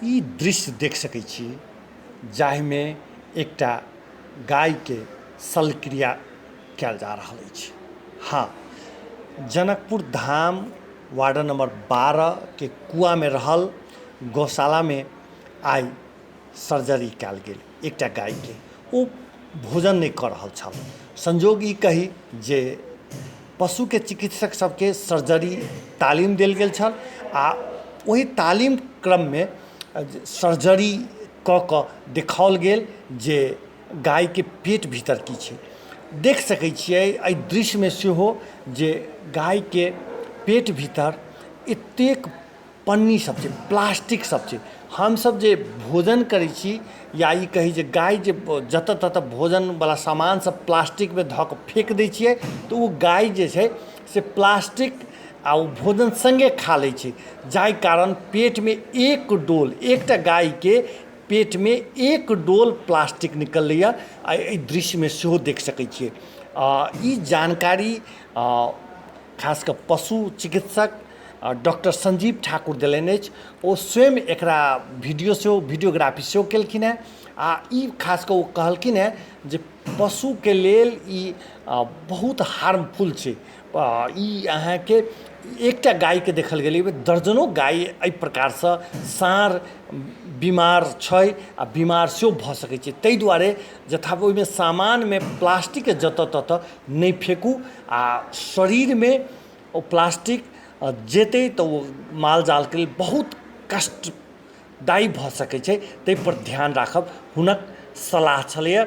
ई दृश्य देख सकै छी जाहिमे एकटा गायके शल्यक्रिया कयल जा रहल अछि। हँ, जनकपुर धाम वार्ड नंबर 12 के कुआमे रहल गौशालामे आइ सर्जरी कयल गेल एकटा गायके। ओ भोजन नहि कऽ रहल छल। संयोग ई कही जे पशुके चिकित्सक सबके सर्जरी तालीम देल गेल छल आ ओहि तालीम क्रममे सर्जरी कऽ कऽ देखाओल गेल जे गायके पेट भीतर की छै। देख सकै छियै एहि दृश्यमे सेहो जे गायके पेट भीतर एतेक पन्नी सब छै, प्लास्टिक सब छै। हमसब जे भोजन करै छी या ई कही जे गाय जे जतऽ ततऽ भोजनवला सामान सब प्लास्टिकमे धऽ कऽ फेक दै छियै तऽ ओ गाय जे छै से प्लास्टिक आ ओ भोजन सङ्गे खा लै छै, जाहि कारण पेटमे एक डोल, एकटा गायके पेटमे एक डोल प्लास्टिक निकललैए आ एहि दृश्यमे सेहो देख सकै छियै। ई जानकारी खास कऽ पशु चिकित्सक डॉक्टर संजीव ठाकुर देलनि अछि। ओ स्वयं एकरा वीडियो सेहो, वीडियोग्राफी सेहो केलखिन हेँ आ ई खास कऽ ओ कहलखिन हेँ जे पशुके लेल ई बहुत हार्मफुल छै। ई अहाँके एकटा गायके देखल गेलै, ओहिमे दर्जनो गाय एहि प्रकारसँ साँढ़ बीमार छै आ बीमार सेहो भऽ सकै छै। ताहि दुआरे यथा ओहिमे सामानमे प्लास्टिकके जतऽ ततऽ नहि फेकू आ शरीरमे ओ प्लास्टिक जेतै तऽ ओ माल जालके लेल बहुत कष्टदायी भऽ सकै छै, ताहिपर ध्यान राखब हुनक सलाह छलैए।